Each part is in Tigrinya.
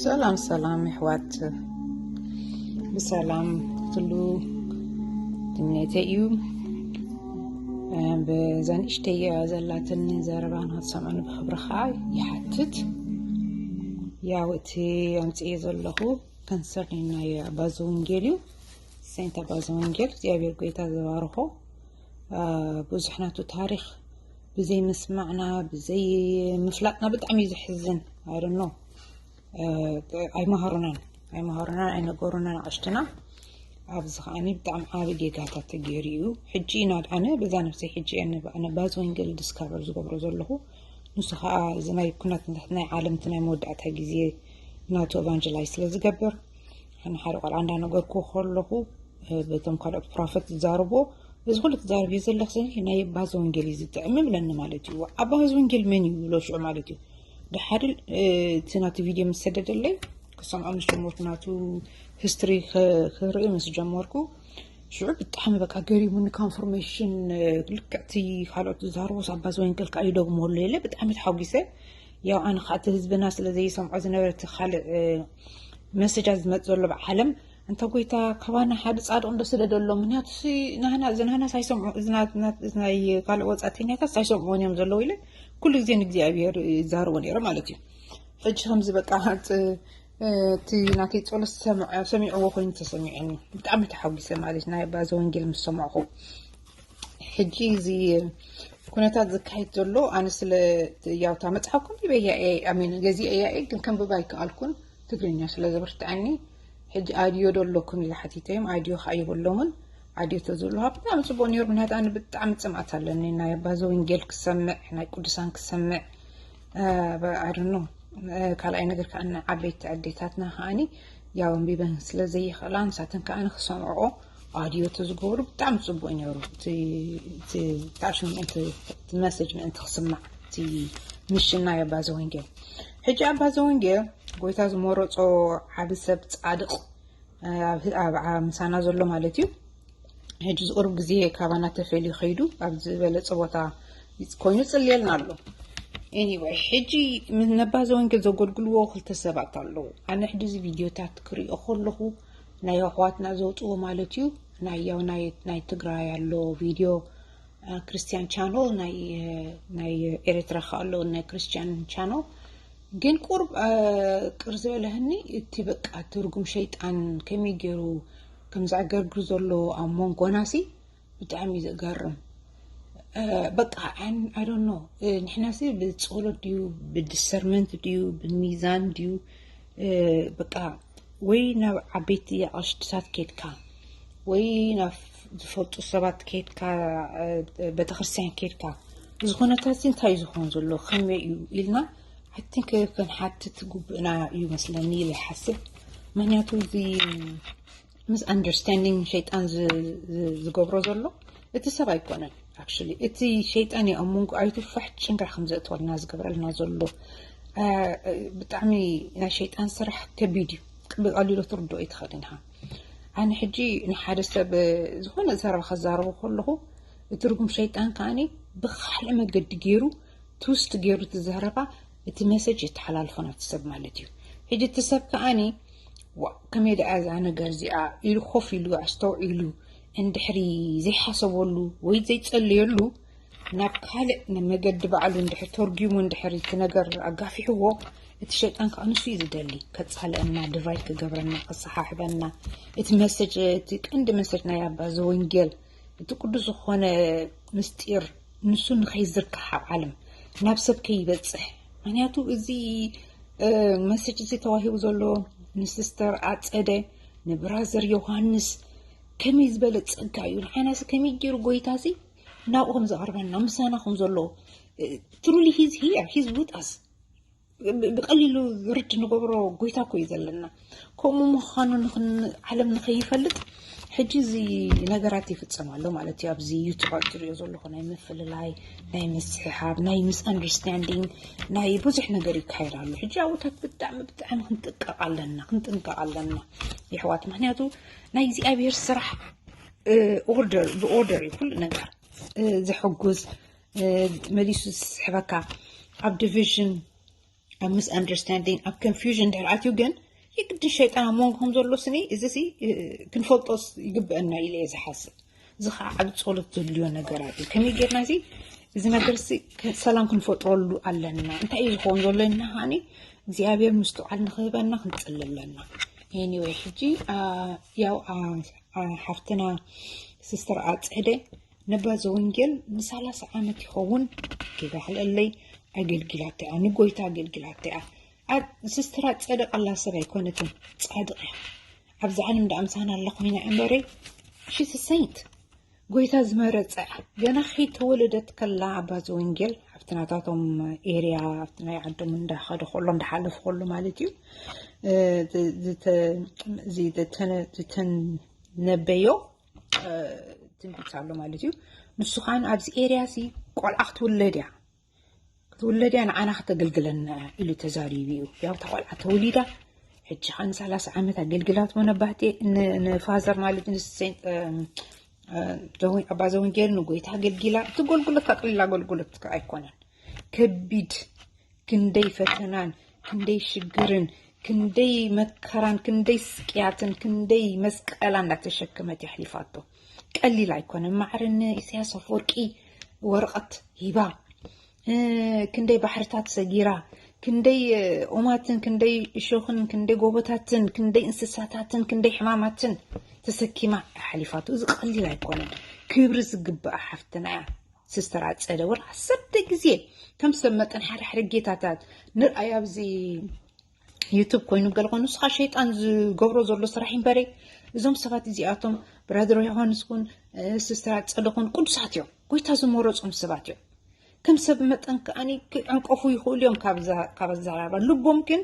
ሰላም ሰላም ኣሕዋት፣ ብሰላም ክትሉ ትምኔተይ እዩ። ብዛ ንእሽተይ ዘላትኒ ዘረባ ንክትሰምዑኒ ብክብሪ ከዓ ይሓትት። ያው እቲ ኣምፅኤ ዘለኹ concerning ናይ ኣባ ዘወንጌል እዩ። ሴንት ኣባ ዘወንጌል እግዚኣብሔር ጎይታ ዘባርኾ። ብዙሕ ናቱ ታሪኽ ብዘይ ምስማዕና ብዘይ ምፍላጥና ብጣዕሚ እዩ ዘሕዝን። I don't know፣ ኣይመሃሩናን ኣይመሃሩናን ኣይነገሩናን ኣቕሽትና። ኣብዚ ከዓኒ ብጣዕሚ ዓቢ ጌጋታት ተገይሩ እዩ። ሕጂ ኢና ደኣነ በዛ ነብሰይ ሕጂ እየ ኣነ ኣባ ዘወንጌል ዲስካቨር ዝገብሮ ዘለኹ። ንሱ ከዓ እዚ ናይ ኩነት ናይ ዓለም እቲ ናይ መወዳእታ ግዜ ናቱ ኤቫንጀላይዝ ስለ ዝገብር፣ ኣነ ሓደ ቆልዓ እንዳነገርኩ ከለኹ በቶም ካልኦት ፕሮፌት ዝዛረብዎ፣ እዚ ኩሉ ትዛረብዮ ዘለኽሲ ናይ ኣባ ዘወንጌል እዩ ዝጥዕም ይብለኒ ማለት እዩ። ኣባ ዘወንጌል መን እዩ ይብሎ ሽዑ ማለት እዩ። ድሓር እቲ ናቲ ቪድዮ ምስ ሰደደለይ ክሰምዖ ምስ ጀመርኩ፣ ናቱ ሂስትሪ ክርኢ ምስ ጀመርኩ፣ ሽዑ ብጣዕሚ በቃ ገሪሙኒ። ኮንፈርሜሽን ልክዕቲ ካልኦት ዝዛረቦ ኣባ ዘወንጌል ከዓ ይደግሞ ኣሎ ኢለ ብጣዕሚ ተሓጒሰ። ያው ኣነ ከዓ እቲ ህዝብና ስለ ዘይሰምዖ ዝነበረ እቲ ካልእ መሰጃት ዝመፅ ዘሎ ብዓለም፣ እንተ ጎይታ ካባና ሓደ ጻድቕ እንዶ ስደደሎም፣ ምክንያቱ ሲ ናህና፣ እዚ ናህናስ ኣይሰምዑ፣ እዚ ና-፣ ና-፣ እዚ ናይ ካልእ ወጻእተኛታት ኣይሰምዑን እዮም ዘለዉ ኢለ ኩሉ ግዜ ንእግዚኣብሔር ይዛረቦ ነይረ ማለት እዩ። ሕጂ ከምዚ በቃ ጥ-፣ እቲ ናተይ ጸሎት ሰምዐ-፣ ሰሚዕዎ ኮይኑ ተሰሚዑኒ። ብጣዕሚ ተሓጒሰ ማለት ናይ ኣባ ዘወንጌል ምስ ሰማዕኹ። ሕጂ እዚ ኩነታት ዝካየድ ዘሎ ኣነ ስለ ያው እታ መጽሓፍ ከንቢበያ እየ፣ I mean ገዚአያ እየ፣ ግን ከንብባ ኣይከኣልኩን ትግርኛ ስለ ዘበርትዐኒ። ሕጂ ኣድዮ ዶ ኣለኩም ኢለ ሓቲተዮም፣ ኣድዮ ከዓ የብሎምን። ኣድዮ ተዝብልዋ ብጣዕሚ ጽቡቅ ነይሩ፣ ምክንያቱ ኣነ ብጣዕሚ ጽምኣት ኣለኒ ናይ ኣባ ዘወንጌል ክሰምዕ፣ ናይ ቅዱሳን ክሰምዕ። I don't know። ካልኣይ ነገር ከዓ ዓበይቲ ኣዴታትና ከዓኒ ያው ኣንቢበን ስለ ዘይኽእላ ንሳተን ከዓ ክሰምዕኦ ኣድዮ ተዝገብሩ ብጣዕሚ ጽቡቅ ነይሩ። እቲ፣ እቲ ታሽም ምእንቲ፣ እቲ መሰጅ ምእንቲ ክስማዕ፣ እቲ ምሽን ናይ ኣባ ዘወንጌል። ሕጂ ኣባ ዘወንጌል ጎይታ ዝመረጾ ዓቢ ሰብ ጻድቕ ኣብ፣ ኣብ፣ ኣብ ምሳና ዘሎ ማለት እዩ። ሕጂ ዝቕርብ ግዜ ካባና ተፈልዩ ከይዱ ኣብ ዝበለጸ ቦታ ኮይኑ ጽልየልና ኣሎ። Anyway፣ ሕጂ ም-፣ ነባ ዘወንጌል ዘገልግልዎ ክልተ ሰባት ኣለዉ። ኣነ ሕጂ እዚ ቪድዮታት ክሪኦ ከለኹ ናይ ኣሕዋትና ዘውፅዎ ማለት እዩ። ናይ ያው ናይ፣ ናይ ትግራይ ኣሎ ቪድዮ፣ አ፣ ክርስቲያን ቻነል፣ ናይ፣ ናይ ኤርትራ ከ ኣሎ ናይ ክርስቲያን ቻነል። ግን ቁርብ፣ አ፣ ቅር ዝበለህኒ እቲ በቃ ትርጉም ሸይጣን ከመይ ገይሩ ከም ዘዕገርግር ዘሎ ኣብ መንጎና ሲ ብጣዕሚ እዩ ዘገርም። አ፣ በቃ ኣን-፣ I don't know። እ፣ ንሕና ሲ ብጸሎት ድዩ፣ ብዲሰርመንት ድዩ፣ ብሚዛን ድዩ፣ እ፣ በቃ ወይ ናብ ዓበይቲ ኣቕሽትታት ከድካ፣ ወይ ናብ ዝፈልጡ ሰባት ከድካ፣ እ፣ ቤተክርስትያን ከድካ፣ እዚ ኩነታት ሲ እንታይ እዩ ዝኸውን ዘሎ፣ ከመይ እዩ ኢልና፣ I think ክንሓትት ግቡእና እዩ መስለኒ ኢለ ይሓስብ። ምክንያቱ እዚ ምስ ኣንደርስታንዲንግ ሸይጣን ዝ-፣ ዝ-፣ ዝገብሮ ዘሎ እቲ ሰብ ኣይኮነን። ኣክቹሊ እቲ ሸይጣን እዩ ኣብ መንጎ ኣይቱ ፋሕ ጭንግራ ከም ዘእትወልና ዝገብረልና ዘሎ። አ፣ ብጣዕሚ ናይ ሸይጣን ስራሕ ከቢድ እዩ። ብቐሊሉ ትርድኦ ኣይትኽእልን ኢኻ። ኣነ ሕጂ ንሓደ ሰብ ዝኾነ ዘረባ ከዛረቦ ከለኹ፣ እቲ ርጉም ሸይጣን ከኣኒ ብኻልእ መገዲ ገይሩ፣ ትውስት ገይሩ እቲ ዘረባ፣ እቲ መሰጅ የተሓላልፎ ናብቲ ሰብ ማለት እዩ። ሕጂ እቲ ሰብ ከኣኒ፣ "ዋ፣ ከመይ ደኣ እዛ ነገር እዚኣ?" ኢሉ ኮፍ ኢሉ ኣስተውዒሉ እንድሕሪ ዘይሓሰበሉ ወይ ዘይጸለየሉ፣ ናብ ካልእ መገዲ ባዕሉ እንድሕር ተርጒሙ እንድሕር እቲ ነገር ኣጋፊሕዎ፣ እቲ ሸይጣን ከኣ ንሱ እዩ ዝደሊ። ከጻልአና፣ ዲቫይድ ክገብረና፣ ከሰሓሕበና። እቲ መሰጅ፣ እቲ ቀንዲ መሰጅ ናይ ኣባ ዘወንጌል፣ እቲ ቅዱስ ዝኾነ ምስጢር ንሱ ንኸይዝርጋሕ ኣብ ዓለም፣ ናብ ሰብ ከይበጽሕ። ምኽንያቱ እዚ፣ እ፣ መሰጅ እዚ ተዋሂቡ ዘሎ ንሲስተር ኣጸደ፣ ንብራዘር ዮሃንስ፣ ከመይ ዝበለ ጸጋ እዩ። ንዓናስ ከመይ ገይሩ ጎይታ እዚ ናብኡ ከም ዘቐርበና፣ ምሳና ከም ዘሎ፣ እ፣ ትሩሊ ሂዝ ሂር፣ ሂዝ ዊዝ ኣስ። ብ-፣ ብቐሊሉ ርድ ንገብሮ ጎይታ እኮ እዩ ዘለና። ከምኡ ምዃኑ ንኽን-፣ ዓለም ንኸይፈልጥ ሕጂ እዚ ነገራት ይፍጸም ኣሎ ማለት እዩ። ኣብዚ ዩቱብ ኣብ ትሪኦ ዘለኹ ናይ ምፍልላይ፣ ናይ ምስሕሓብ፣ ናይ ሚስኣንደርስታንዲንግ፣ ናይ ብዙሕ ነገር ይካየድ ኣሎ። ሕጂ ኣብታት ብጣዕሚ፣ ብጣዕሚ ክንጥንቀቕ ኣለና፣ ክንጥንቀቕ ኣለና የሕዋት። ምኽንያቱ ናይ እግዚኣብሔር ስራሕ፣ እ፣ ኦርደር፣ ብኦርደር እዩ ኩሉ ነገር፣ እ፣ ዘሐጉስ፣ እ፣ መሊሱ ዝስሕበካ ኣብ ዲቪዥን ኣብ ሚስኣንደርስታንዲንግ ኣብ ኮንፊውዥን ድሕር ኣትዩ ግን የግድን ሸይጣን ኣብ መንጎ ከም ዘሎ ስኒ እዚ ሲ ክንፈልጦስ ይግብአና ኢለ እየ ዝሓስብ። እዚ ከዓ ዓብ ፀሎት ዘድልዮ ነገራት እዩ። ከመይ ጌርና እዚ እዚ ነገር ሲ ሰላም ክንፈጥረሉ ኣለና። እንታይ እዩ ዝኸውን ዘሎ ኢልና ከዓኒ እግዚኣብሔር ምስትውዓል ንክህበና ክንፅሊ ኣለና። ኤኒወይ ሕጂ ያው ሓፍትና ሲስተር ኣፀደ ነባ ዘወንጌል ንሳላሳ ዓመት ይኸውን ጌጋ ክልእለይ ኣገልጊላታ እያ፣ ንጎይታ ኣገልጊላታ እያ። ሲስተር ኣፀደ ቀላ ሰብ ኣይኮነትን፣ ፃድቕ እያ። ኣብዚ ዓለም ደኣ ምሳና ኣላ ኮይና እምበረይ ሽስ ሰይንት ጎይታ ዝመረፀ ገና ከይተወለደት ከላ ኣባ ዘወንጌል ኣብቲ ናታቶም ኤርያ ኣብቲ ናይ ዓዶም እንዳኸደ ከሎ እንዳሓለፉ ከሎ ማለት እዩ ዝተነበዮ ትንቢት ኣሎ ማለት እዩ። ንሱ ከዓ ኣብዚ ኤርያ ሲ ቆልዓ ክትውለድ እያ ክትውለድ እያ ንዓና ክተገልግለና ኢሉ ተዛሪቡ እዩ። ያው ተቆልዓ ተወሊዳ ሕጂ ከዓ ንሳላሳ ዓመት ኣገልግላት ሆነ ባህቴ ንፋዘር ማለት ንሰይንት ኣባ ዘወንጌል ንጎይታ ኣገልጊላ። እቲ ጎልጉለት ካቅሊል ኣገልጉለት ኣይኮነን። ከቢድ ክንደይ ፈተናን ክንደይ ሽግርን ክንደይ መከራን ክንደይ ስቅያትን ክንደይ መስቀላ እንዳተሸከመት የሕሊፋቶ። ቀሊል ኣይኮነን። ማዕረ ንኢሳያስ ኣፈወርቂ ወረቐት ሂባ ክንደይ ባሕርታት ሰጊራ ክንደይ ኦማትን ክንደይ እሾኽን ክንደይ ጎቦታትን ክንደይ እንስሳታትን ክንደይ ሕማማትን ተሰኪማ ሓሊፋቱ። እዚ ቀሊል ኣይኮነን። ክብሪ ዝግብኣ ሓፍትና እያ። ሲስተር ኣፀደ ወላ ዓሰርተ ግዜ ከም ሰብ መጠን ሓደ ሓደ ጌታታት ንርኣይ ኣብዚ ዩቱብ ኮይኑ ገለ ኮይኑ ንስኻ ሸይጣን ዝገብሮ ዘሎ ስራሕ ይንበረ። እዞም ሰባት እዚኣቶም ብራደር ዮሃንስ ኩን ሲስተር ኣፀደ ኩን ቅዱሳት እዮም። ጎይታ ዝመረፆም ሰባት እዮም። ከም ሰብ መጠን ከኣኒ ክዕንቀፉ ይኽእሉ እዮም ካብ ኣዘራርባ። ልቦም ግን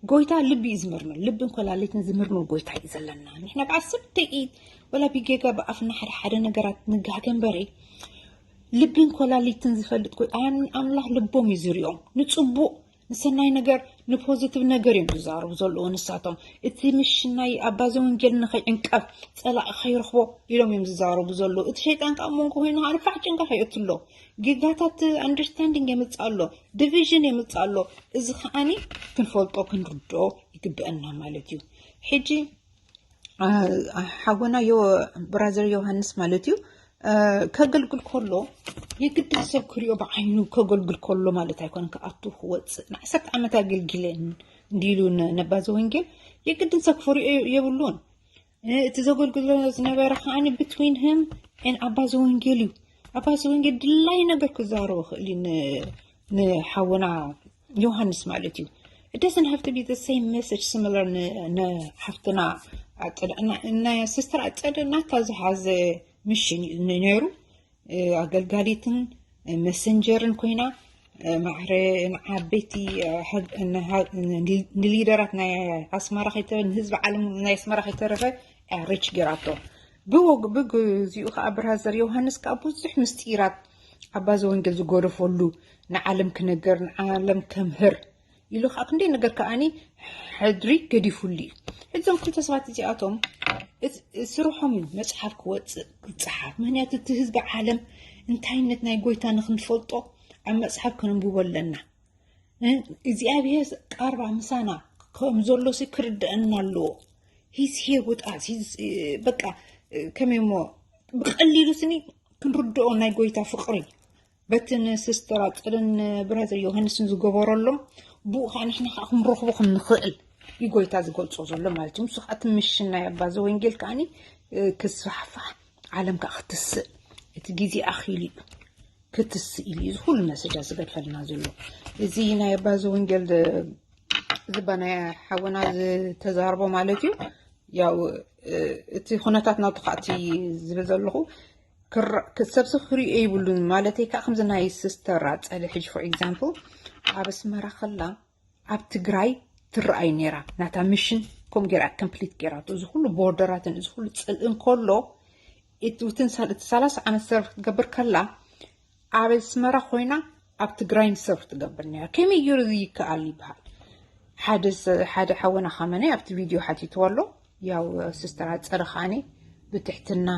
ጎይታ ልቢ እዩ ዝምርምር። ልብን ኮላሊትን ዝምርምር ጎይታ እዩ ዘለና። ንሕና ብዓሰርተ ኢድ ወላ ብጌጋ ብኣፍና ሓደ ሓደ ነገራት ንጋገ እምበሪ ልብን ኮላሊትን ዝፈልጥ ጎይታ ኣምላኽ ልቦም እዩ ዝሪኦም። ንፅቡቅ ንሰናይ ነገር ንፖዚቲቭ ነገር እዮም ዝዛረቡ ዘለዉ ንሳቶም። እቲ ምሽናይ ኣባ ዘወንጌል ንኸይዕንቀፍ ፀላኢ ከይረኽቦ ኢሎም እዮም ዝዛረቡ ዘለዉ። እቲ ሸይጣን ካብ መንጎ ኮይኑ ከዓ ንፋሕ ጭንቀፍ የእትሎ። ጌጋታት ኣንደርስታንዲንግ የምፅእ ኣሎ፣ ዲቪዥን የምፅእ ኣሎ። እዚ ከዓኒ ክንፈልጦ ክንርድኦ ይግብአና ማለት እዩ። ሕጂ ሓጎና ብራዘር ዮሃንስ ማለት እዩ ከገልግል ከሎ የግድን ሰብ ክሪኦ ብዓይኑ ከገልግል ከሎ ማለት ኣይኮነን። ክኣቱ ክወፅእ ንዓሰርተ ዓመት ኣገልጊለ እንዲሉ ነባዚ ወንጌል የግድን ሰብ ክፈሪኦ የብሉን። እቲ ዘገልግሎ ዝነበረ ከዓኒ ብትዊን ህም ን ኣባዚ ወንጌል እዩ። ኣባዚ ወንጌል ድላይ ነገር ክዛረቡ ክእል እዩ ንሓውና ዮሃንስ ማለት እዩ። It doesn't have to be the same message similar ንሓፍትና ኣፀደ። ናይ ሲስተር ኣፀደ ናታ ዝሓዘ ምሽን እዩ ነይሩ። ኣገልጋሊትን መሰንጀርን ኮይና ማዕረ ንዓበይቲ ንሊደራት ናይ ኣስመራ ከይተረፈ ንህዝቢ ዓለም ናይ ኣስመራ ከይተረፈ ሪች ገይራቶ። ብወግ ብግዚኡ ከዓ ብራዘር ዮሃንስ ከዓ ብዙሕ ምስጢራት ኣባ ዘወንጌል ዝጎደፈሉ ንዓለም ክነገር ንዓለም ከምህር ኢሉ ከዓ ክንደይ ነገር ከዓኒ ሕድሪ ገዲፉሉ እዩ። እዞም ክልተ ሰባት እዚኣቶም ስርሖም እዩ መፅሓፍ ክወፅእ ክፀሓፍ። ምክንያቱ እቲ ህዝቢ ዓለም እንታይነት ናይ ጎይታ ንክንፈልጦ ኣብ መፅሓፍ ከነንብቦ ኣለና። እግዚኣብሔር ቃርባ ምሳና ከም ዘሎ ሲ ክርድአና ኣለዎ። He's here with us. በቃ ከመይ እሞ ብቀሊሉ ስኒ ክንርድኦ ናይ ጎይታ ፍቅሪ በቲ ንሲስተር ኣፀደን ብራዘር ዮሃንስን ዝገበረሎም ብኡ ከዓ ንሕና ከዓ ክንረኽቦ ክንኽእል እዩ ጎይታ ዝገልፆ ዘሎ ማለት እዩ። ንሱ ከዓ እቲ ምሽን ናይ ኣባ ዘወንጌል ከዓኒ ክስፋሕፋሕ ዓለም ከዓ ክትስእ እቲ ግዜ ኣኺሉ እዩ ክትስእ ኢሉ እዩ እዚ ኩሉ መሰጃ ዝገድፈልና ዘሎ። እዚ ናይ ኣባ ዘወንጌል ዝባ ናይ ሓወና ዝተዛርቦ ማለት እዩ። ያው እቲ ኩነታት ናቱ ከዓ እቲ ዝብል ዘለኹ ክሰብሲ ክሪኦ ይብሉን ማለተይ ከዓ ከምዚ ናይ ሲስተር ኣፀደ ሕጂ for example ኣብ ኣስመራ ከላ ኣብ ትግራይ ትረኣይ ነይራ። ናታ ምሽን ከም ገይራ ኮምፕሊት ገይራቶ እዚ ኩሉ ቦርደራትን እዚ ኩሉ ፅልእን ከሎ እቲ ውትን እቲ ሰላሳ ዓመት ሰርፍ ክትገብር ከላ ኣብ ኣስመራ ኮይና ኣብ ትግራይ ንሰርፍ ትገብር ነይራ። ከመይ ገይሩ እዚ ይከኣል ይበሃል? ሓደ ሓደ ሓወና ካመነ ኣብቲ ቪድዮ ሓቲትዎ ኣሎ። ያው ሲስተር ኣፀደ ከዓኒ ብትሕትና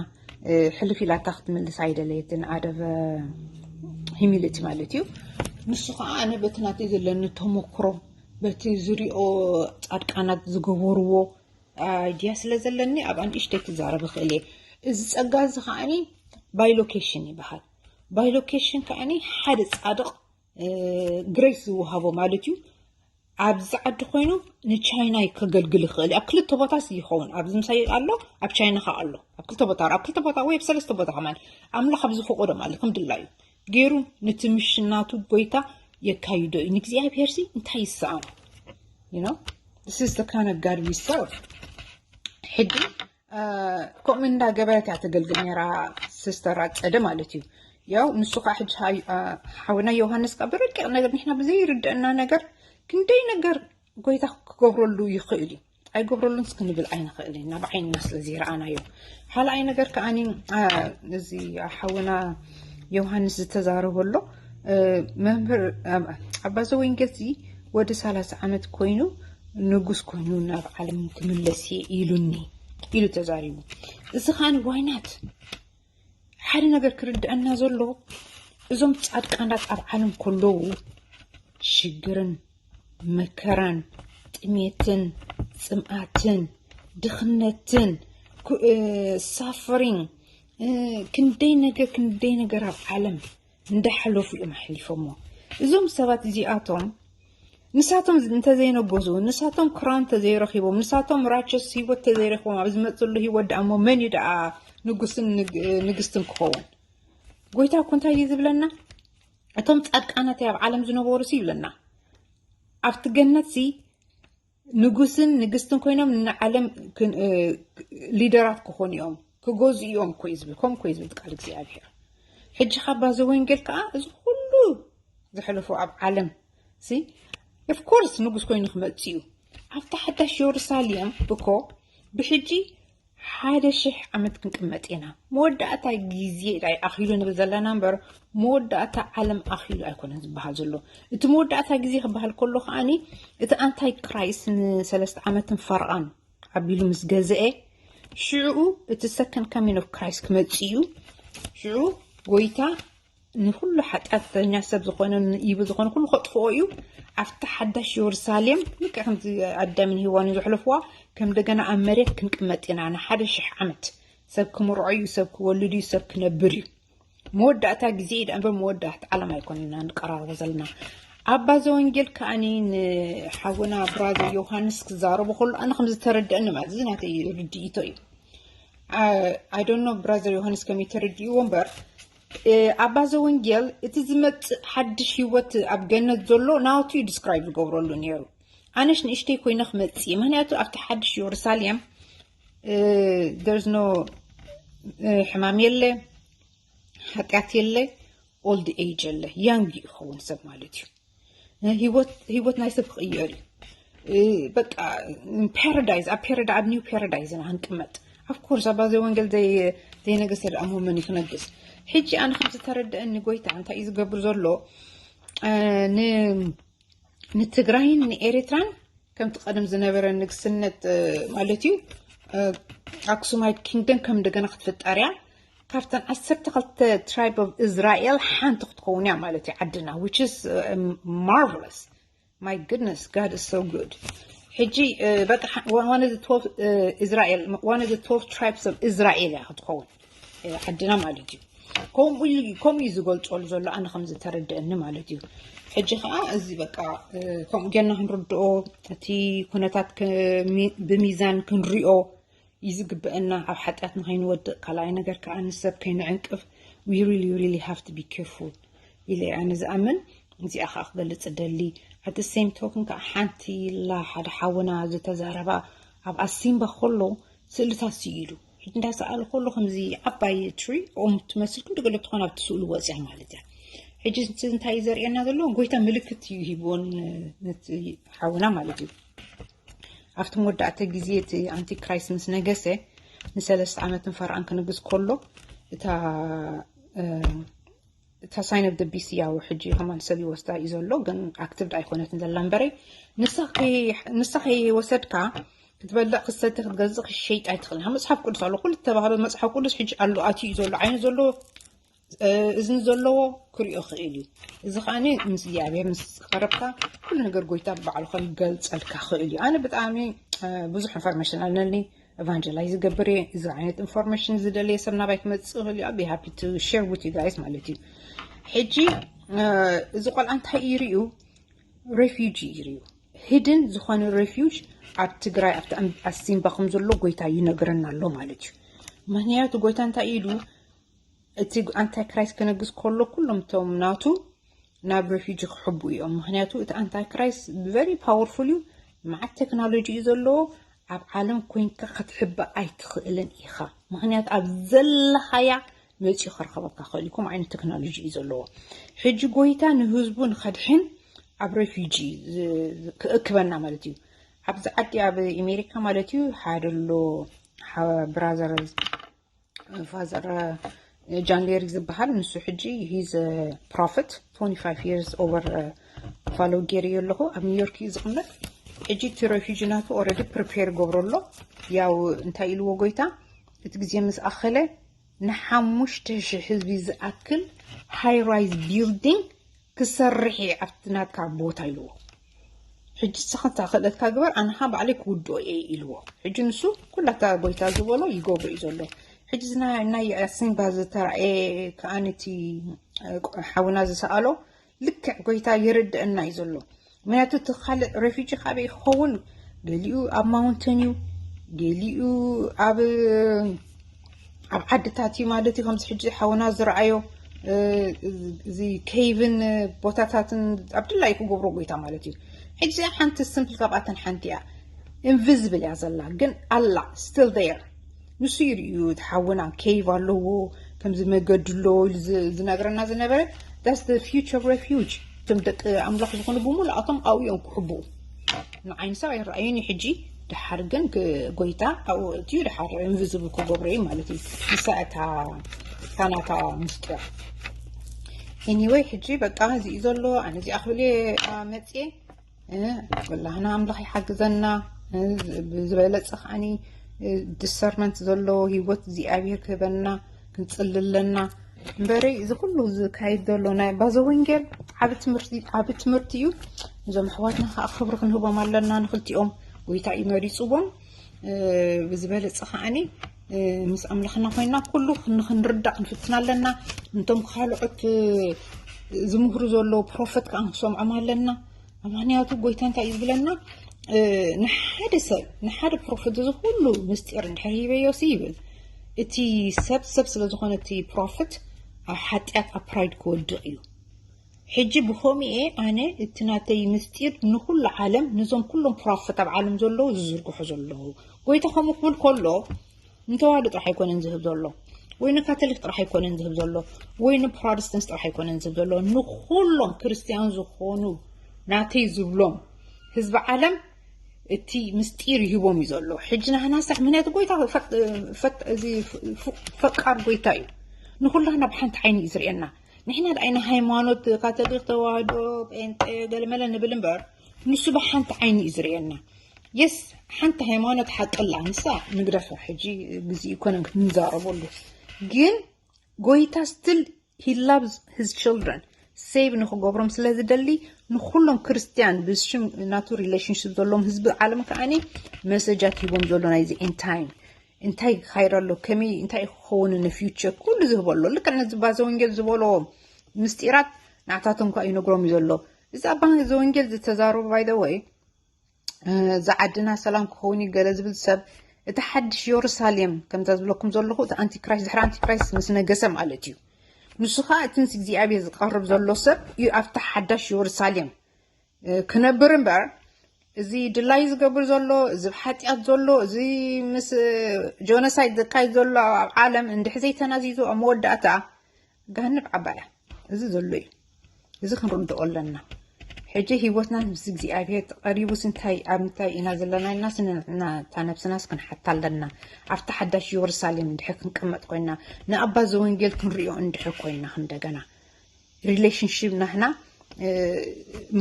ሕልፍ ኢላታ ክትምልስ ኣይደለየትን ኣደበ ሂሚልቲ ማለት እዩ። ንሱ ከዓ ኣነ በቲ ናተይ ዘለኒ ተመክሮ በቲ ዝሪኦ ፃድቃናት ዝገበርዎ ኣይድያ ስለ ዘለኒ ኣብኣ ንእሽተይ ክዛረብ እኽእል እየ። እዚ ፀጋ እዚ ከዓኒ ባይ ሎኬሽን ይበሃል። ባይ ሎኬሽን ከዓኒ ሓደ ፃድቕ ግሬስ ዝወሃቦ ማለት እዩ። ኣብዚ ዓዲ ኮይኑ ንቻይና ከገልግል ይኽእል እዩ። ኣብ ክልተ ቦታስ ይኸውን። ኣብዚ ምሳይ ኣሎ፣ ኣብ ቻይና ከ ኣሎ። ኣብ ክልተ ቦታ፣ ኣብ ክልተ ቦታ ወይ ኣብ ሰለስተ ቦታ ከማን ኣምላኽ ኣብ ዝፈቐዶ ማለት ከም ድላዩ ገይሩ ነቲ ምሽን ናቱ ጎይታ የካይዶ እዩ። ንእግዚኣብሔር ሲ እንታይ ይሰኣን? You know? This is the kind of God we serve. ሕጂ ከምኡ እንዳገበረት እያ ተገልግል ነራ ሲስተር ኣፀደ ማለት እዩ። ያው ንሱ ከዓ ሕጂ ሓውና ዮሃንስ ከዓ ብረቂቕ ነገር ንሕና ብዘይርድአና ነገር ክንደይ ነገር ጎይታ ክገብረሉ ይኽእል እዩ። ኣይገብረሉን ክንብል ኣይንኽእል ኢና ብዓይንና ስለ ዘይረኣናዮ። ካልኣይ ነገር ከዓኒ እዚ ሓውና ዮሃንስ ዝተዛረበሎ መምህር ኣባ ዘወንጌል ሲ ወዲ ሰላሳ ዓመት ኮይኑ ንጉስ ኮይኑ ናብ ዓለም ክምለስ እየ ኢሉኒ ኢሉ ተዛሪቡ። እዚ ከዓኒ ዋይናት ሓደ ነገር ክርድአና ዘሎ እዞም ፃድቃናት ኣብ ዓለም ከለዉ ሽግርን መከራን ጥሜትን ፅምኣትን ድኽነትን suffering ክንደይ ነገር ክንደይ ነገር ኣብ ዓለም እንዳሓለፉ እዮም ኣሕሊፎሞ። እዞም ሰባት እዚኣቶም ንሳቶም እንተዘይነገዙ፣ ንሳቶም ክራውን እንተዘይረኺቦም፣ ንሳቶም ራቸስ ህይወት እንተዘይረኺቦም ኣብ ዝመፅሉ ህይወት ደኣ እሞ መን እዩ ደኣ ንጉስን ንግስትን ክኸውን? ጎይታ እኮ እንታይ እዩ ዝብለና? እቶም ፃድቃናት ኣብ ዓለም ዝነበሩ ሲ ይብለና ኣብቲ ገነት ሲ ንጉስን ንግስትን ኮይኖም ንዓለም ሊደራት ክኾኑ እዮም ክገዙ እዮም እኮ እዩ ዝብል። ከምኡ እኮ እዩ ዝብል ቃል እግዚኣብሔር። ሕጂ ካባ ዘወንጌል ከዓ እዚ ኩሉ ዘሕለፉ ኣብ ዓለም ሲ of course ንጉስ ኮይኑ ክመፅእ እዩ። ኣብቲ ሓዳሽ የሩሳሌም እኮ ብሕጂ ሓደ ሽሕ ዓመት ክንቅመጥ ኢና። መወዳእታ ግዜ ዳይ ኣኺሉ ንብል ዘለና እምበር መወዳእታ ዓለም ኣኺሉ ኣይኮነን ዝበሃል ዘሎ። እቲ መወዳእታ ግዜ ክበሃል ከሎ ከዓኒ እቲ ኣንታይ ክራይስት ንሰለስተ ዓመትን ፈርቓን ኣቢሉ ምስ ገዘኤ ሽዑ እቲ ሰከንድ ካሚን ኦፍ ክራይስት ክመፅእ እዩ። ሽዑ ጎይታ ንኩሉ ሓጢኣተኛ ሰብ ዝኾነ ንኢቭል ዝኾነ ኩሉ ከጥፍኦ እዩ። ኣብቲ ሓዳሽ የሩሳሌም ልክዕ ከምቲ ኣዳምን ሄዋንን ዘሕለፍዋ ከም እንደገና ኣብ መሬት ክንቅመጥ ኢና። ንሓደ ሽሕ ዓመት ሰብ ክምርዖ እዩ፣ ሰብ ክወልድ እዩ፣ ሰብ ክነብር እዩ። መወዳእታ ግዜ እዩ ደኣ እምበር መወዳእታ ዓለም ኣይኮነና ንቀራረቦ ዘለና። ኣባ ዘወንጌል ከዓኒ ንሓውና ብራዘር ዮሃንስ ክዛረቦ ከሎ ኣነ ከም ዝተረድአኒ ማለት እዚ ናተይ ርድኢቶ እዩ። I don't know ብራዘር ዮሃንስ ከመይ ተረድእዎ እምበር ኣባ ዘወንጌል እቲ ዝመፅእ ሓድሽ ህይወት ኣብ ገነት ዘሎ ናቱ እዩ ዲስክራይብ ዝገብረሉ ነይሩ። ኣነሽ ንእሽተይ ኮይነ ክመፅእ ምክንያቱ ኣብቲ ሓድሽ የሩሳሌም there's no ሕማም የለ፣ ሓጢኣት የለ፣ ኦልድ ኤጅ የለ፣ ያንግ ይኸውን ሰብ ማለት እዩ። ህይወት ናይ ሰብ ክቕየር እዩ። በቃ ፓራዳይዝ ኣብ ፓራዳ ኣብ ኒው ፓራዳይዝ ኢና ክንቅመጥ። ኣፍኮርስ ኣባ ዘወንጌል ዘይነገሰ ደኣ መን እዩ ክነግስ? ሕጂ ኣነ ከም ዝተረድአኒ ጎይታ እንታይ እዩ ዝገብር ዘሎ ንትግራይን ንኤርትራን ከምቲ ቀደም ዝነበረ ንግስነት ማለት እዩ ኣክሱማይት ኪንግደም ከም እንደገና ክትፍጠር እያ። ካብተን ዓሰርተ ክልተ ትራይብ ኦፍ እስራኤል ሓንቲ ክትኸውን እያ ማለት እዩ ዓድና which is marvelous. My goodness, God is so good. ሕጂ በቃ one of the twelve እስራኤል one of the twelve tribes of እስራኤል እያ ክትኸውን ዓድና ማለት እዩ። ከምኡ እዩ ዝገልፀሉ ዘሎ ኣነ ከም ዝተረድአኒ ማለት እዩ። ሕጂ ከዓ እዚ በቃ ከምኡ ጌርና ክንርድኦ እቲ ኩነታት ብሚዛን ክንሪኦ እዩ ዝግበአና። ኣብ ሓጢኣት ንኸይንወድቕ ካልኣይ ነገር ከዓ ንሰብ ከይንዕንቅፍ we really really have to be careful ኢለ ኣነ ዝኣምን። እዚኣ ከዓ ክገልፅ ደሊ ኣቲ ሴም ቶክን ከዓ ሓንቲ ኢላ ሓደ ሓውና ዝተዛረባ ኣብ ኣሲምባ ከሎ ስእልታት ስኢሉ እንዳሰኣለ ከሎ ከምዚ ዓባይ ትሪ ኦም ትመስል ክንዲ ገለ ትኾን ኣብቲ ስእሉ ወፅያ ማለት እያ። ሕጂ እንታይ እዩ ዘርእየና ዘሎ? ጎይታ ምልክት እዩ ሂብዎን ሓውና ማለት እዩ። ኣብቲ መወዳእተ ግዜ እቲ ኣንቲክራይስት ምስ ነገሰ ንሰለስተ ዓመትን ፈርዓን ክነግስ ከሎ እታ እታ ሳይን ኦፍ ደ ቢስ ያው ሕጂ ከማን ሰብ ይወስዳ እዩ ዘሎ ግን ኣክቲቭ ኣይኮነትን ዘላ እምበረይ ንሳ ከይወሰድካ ክትበልዕ ክሰቲ ክትገዝእ ክሸይጥ ኣይትኽእል ናብ መፅሓፍ ቅዱስ ኣሎ ኩሉ ተባህሎ መፅሓፍ ቅዱስ ሕጂ ኣሎ ኣትዩ እዩ ዘሎ ዓይኑ ዘሎ እዝኒ ዘለዎ ክሪኦ ክእል እዩ። እዚ ከዓኒ ምስ እግዚኣብሔር ምስ ቀረብካ ኩሉ ነገር ጎይታ ባዕሉ ከገልጸልካ ክእል እዩ። ኣነ ብጣዕሚ ብዙሕ ኢንፎርሜሽን ኣለኒ። ኤቫንጀላይዝ ዝገብር እየ። እዚ ዓይነት ኢንፎርሜሽን ዝደለየ ሰብ ናባይ ክመፅእ ይኽእል እዩ። I'll be happy to share with you guys ማለት እዩ። ሕጂ እዚ ቆልዓ እንታይ እዩ ይርእዩ? ሬፊጂ ይርእዩ። ሂድን ዝኾነ ሬፊጅ ኣብ ትግራይ ኣብቲ ኣሲምባ ከም ዘሎ ጎይታ ይነግረና ኣሎ ማለት እዩ። ምክንያቱ ጎይታ እንታይ ኢሉ? እቲ ኣንታይክራይስት ክነግስ ከሎ ኩሎም እቶም ናቱ ናብ ሬፊጂ ክሕቡ እዮም። ምክንያቱ እቲ ኣንታይክራይስት ቨሪ ፓወርፉል እዩ። መዓት ቴክኖሎጂ እዩ ዘለዎ። ኣብ ዓለም ኮይንካ ክትሕበ ኣይትኽእልን ኢኻ። ምክንያቱ ኣብ ዘለኻያ መፂኡ ከርኸበካ ክእል እዩ። ከምኡ ዓይነት ቴክኖሎጂ እዩ ዘለዎ። ሕጂ ጎይታ ንህዝቡ ንኸድሕን ኣብ ሬፊጂ ክእክበና ማለት እዩ። ኣብዚ ዓዲ ኣብ ኣሜሪካ ማለት እዩ ሓደ ኣሎ ብራዘር ፋዘር ጃን ሌሪ ዝበሃል ንሱ ሕጂ ሂዝ ፕሮፌት twenty five years over ፋሎ ገይርዮ ኣለኹ። ኣብ ኒውዮርክ እዩ ዝቕመጥ። ሕጂ እቲ ሬፊጂ ናቱ ኦረዲ ፕሪፔር ገብሮ ኣሎ። ያው እንታይ ኢልዎ ጎይታ እቲ ግዜ ምስ ኣኸለ ንሓሙሽተ ሽሕ ህዝቢ ዝኣክል ሃይ ራይዝ ቢልዲንግ ክሰርሕ እየ ኣብቲ ናትካ ቦታ ኢልዎ። ሕጂ ንስኻ እታ ክእለትካ ግበር ኣንኻ ባዕለይ ክውድኦ እየ ኢልዎ። ሕጂ ንሱ ኩላታ ጎይታ ዝበሎ ይገብሮ እዩ ዘሎ። ሕጂ ናይ ኣሲምባ ዝተራእየ ከኣነቲ ሓውና ዝሰኣሎ ልክዕ ጎይታ ይርድአና እዩ ዘሎ። ምክንያቱ እቲ ካልእ ሬፊጂ ካበይ ክኸውን ገሊኡ ኣብ ማውንተን እዩ፣ ገሊኡ ኣብ ኣብ ዓድታት እዩ ማለት እዩ። ከምዚ ሕጂ ሓውና ዝረኣዮ እዚ ኬይቭን ቦታታትን ኣብ ድላይ ክገብሮ ጎይታ ማለት እዩ። ሕጂ ሓንቲ ስምፕል ካብኣተን ሓንቲ እያ። ኢንቪዝብል እያ ዘላ ግን ኣላ ስቲል ዴር። ንሱ ይርእዩ እቲ ሓውና ኬይቭ ኣለዎ ከምዚ መገዲ ኣሎ ኢሉ ዝነግረና ዝነበረ that's the future refuge። እቶም ደቂ ኣምላኽ ዝኾኑ ብምሉኣቶም ኣብኡ እዮም ክሕብኡ። ንዓይኒ ሰብ ኣይረኣዩን እዩ ሕጂ። ድሓር ግን ጎይታ ኣብኡ እትዩ ድሓር ኢንቪዝብል ክገብሮ እዩ ማለት እዩ። ንሳ እታ እታ ናታ ምስጢር። ኤኒወይ ሕጂ በቃ እዚ እዩ ዘሎ። ኣነ እዚኣ ክብል እየ መፅየ። ኩላህና ኣምላኽ ይሓግዘና። ብዝበለፀ ከዓኒ ዲሰርመንት ዘሎ ህይወት እግዚኣብሔር ክህበና ክንፅሊ ኣለና። እምበረይ እዚ ኩሉ ዝካየድ ዘሎ ናይ ባዘ ወንጌል ዓቢ ትምህርቲ እዩ። እዞም ኣሕዋትና ከዓ ክብሪ ክንህቦም ኣለና። ንክልቲኦም ጎይታ እዩ መሪፅዎም። ብዝበለፀ ከዓኒ ምስ ኣምላኽና ኮይና ኩሉ ንክንርዳእ ክንፍትን ኣለና። እንቶም ካልኦት ዝምህሩ ዘለዉ ፕሮፈት ከዓ ክንሰምዖም ኣለና። ምክንያቱ ጎይታ እንታይ እዩ ዝብለና? ንሓደ ሰብ ንሓደ ፕሮፈት እዚ ኩሉ ምስጢር እንድሕር ሂበዮሲ ይብል። እቲ ሰብ ሰብ ስለ ዝኾነ እቲ ፕሮፈት ኣብ ሓጢኣት ኣብ ፕራይድ ክወድቕ እዩ። ሕጂ ብኸምኡ እየ ኣነ እቲ ናተይ ምስጢር ንኩሉ ዓለም ነዞም ኩሎም ፕሮፈት ኣብ ዓለም ዘለዉ ዝዝርግሑ ዘለዉ። ጎይታ ከምኡ ክብል ከሎ ንተዋህዶ ጥራሕ ኣይኮነን ዝህብ ዘሎ፣ ወይ ንካቶሊክ ጥራሕ ኣይኮነን ዝህብ ዘሎ፣ ወይ ንፕሮቴስታንት ጥራሕ ኣይኮነን ዝህብ ዘሎ። ንኩሎም ክርስትያን ዝኾኑ ናተይ ዝብሎም ህዝቢ ዓለም እቲ ምስጢር ይህቦም እዩ ዘሎ። ሕጂ ናህናሳ ምክንያቱ ጎይታ እዚ ፈቃር ጎይታ እዩ። ንኩላህና ብሓንቲ ዓይኒ እዩ ዝርእየና። ንሕና ደኣይ ንሃይማኖት ካቶሊክ፣ ተዋህዶ፣ ጴንጤ፣ ገለመለ ንብል እምበር ንሱ ብሓንቲ ዓይኒ እዩ ዝርእየና። የስ ሓንቲ ሃይማኖት ሓቅላ ንሳ ንግደፋ። ሕጂ ግዜ ይኮነን ክንዛረበሉ። ግን ጎይታ still he loves his children save ንክገብሮም ስለ ዝደሊ ንኩሎም ክርስትያን ብሽም ናቱ ሪሌሽንሽፕ ዘለዎም ህዝቢ ዓለም ከዓኒ መሰጃት ሂቦም ዘሎ ናይዚ end time እንታይ ክካየድ ኣሎ ከመይ እንታይ ክኸውን ን future ኩሉ ዝህቦ ኣሎ። ልክዕ ነዚ ባዘ ወንጌል ዝበሎ ምስጢራት ንዓታቶም ከዓ ይነግሮም እዩ ዘሎ። እዚ ኣብ ባዘ ወንጌል ዝተዛረቡ by the way እዚ ዓድና ሰላም ክኸውን እዩ ገለ ዝብል ሰብ እቲ ሓድሽ የሩሳሌም ከምዛ ዝብለኩም ዘለኹ እቲ ኣንቲክራይስት ድሕሪ ኣንቲክራይስት ምስ ነገሰ ማለት እዩ። ንሱ ከዓ እቲ ምስ እግዚኣብሔር ዝቀርብ ዘሎ ሰብ እዩ ኣብቲ ሓዳሽ የሩሳሌም ክነብር እምበር እዚ ድላይ ዝገብር ዘሎ እዚ ሓጢኣት ዘሎ እዚ ምስ ጆኖሳይድ ዘካይድ ዘሎ ኣብ ዓለም እንድሕ ዘይተናዚዙ ኣብ መወዳእታ ጋህነብ ዓባያ እዚ ዘሎ እዩ። እዚ ክንርድኦ ኣለና። ሕጂ ህይወትና ምስ እግዚኣብሔር ተቐሪቡስ እንታይ ኣብ እንታይ ኢና ዘለና ኢልናስ ንሕና እታ ነብስናስ ክንሓታ ኣለና። ኣብቲ ሓዳሽ የሩሳሌም እንድሕር ክንቅመጥ ኮይና ንኣባ ዘወንጌል ክንሪኦ እንድሕር ኮይና እንደገና ሪሌሽንሽፕ ናህና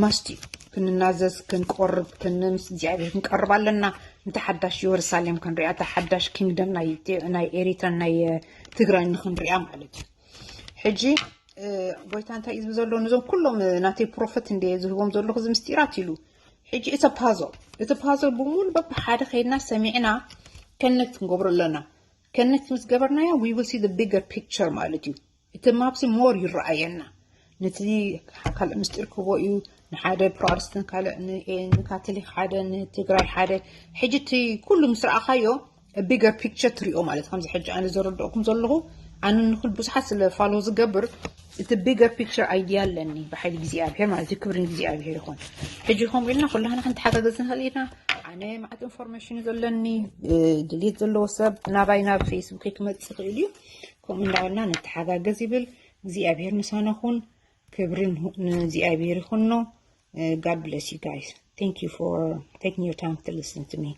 ማስት እዩ። ክንናዘዝ ክንቆርብ ምስ እግዚኣብሔር ክንቀርብ ኣለና። እንተ ሓዳሽ የሩሳሌም ክንሪኣ እታ ሓዳሽ ኪንግደም ናይ ኤሪትራ ናይ ትግራይ ንክንሪኣ ማለት እዩ። ሕጂ ጎይታ እንታይ እዩ ዝብል ዘሎ? ነዞም ኩሎም ናተይ ፕሮፈት እንደ ዝህቦም ዘለኹ እዚ ምስጢራት ኢሉ። ሕጂ እቲ ፓዞል እቲ ፓዞል ብሙሉ በብሓደ ከይድና ሰሚዕና ከነት ክንገብሮ ኣለና። ከነት ምስ ገበርናዮ we will see the bigger picture ማለት እዩ። እቲ ማፕሲ ሞር ይረኣየና። ነቲ ካልእ ምስጢር ክቦ እዩ። ንሓደ ፕሮቴስታንት ካልእ ንካቶሊክ ሓደ ንትግራይ ሓደ። ሕጂ እቲ ኩሉ ምስ ረኣኻዮ ቢገር ፒክቸር ትሪኦ ማለት ከምዚ ሕጂ ኣነ ዘረድእኩም ዘለኹ ኣነ ንኹል ብዙሓት ስለ ፋሎ ዝገብር እቲ ቢገር ፒክቸር ኣይድያ ኣለኒ ብሓይሊ እግዚኣብሔር ማለት እዩ። ክብሪ ንእግዚኣብሔር ይኹን። ሕጂ ከምኡ ኢልና ኩላህና ክንተሓጋገዝ ንኽእል ኢና። ኣነ ማዕት ኢንፎርሜሽን እዩ ዘለኒ። ድሌት ዘለዎ ሰብ ናባይ ናብ ፌስቡክ ክመፅእ ይኽእል እዩ። ከምኡ እንዳበልና ንተሓጋገዝ ይብል እግዚኣብሔር ምሳና ኹን። ክብሪ ንእግዚኣብሔር ይኹኖ። God bless you guys. Thank you for taking your time to listen to me.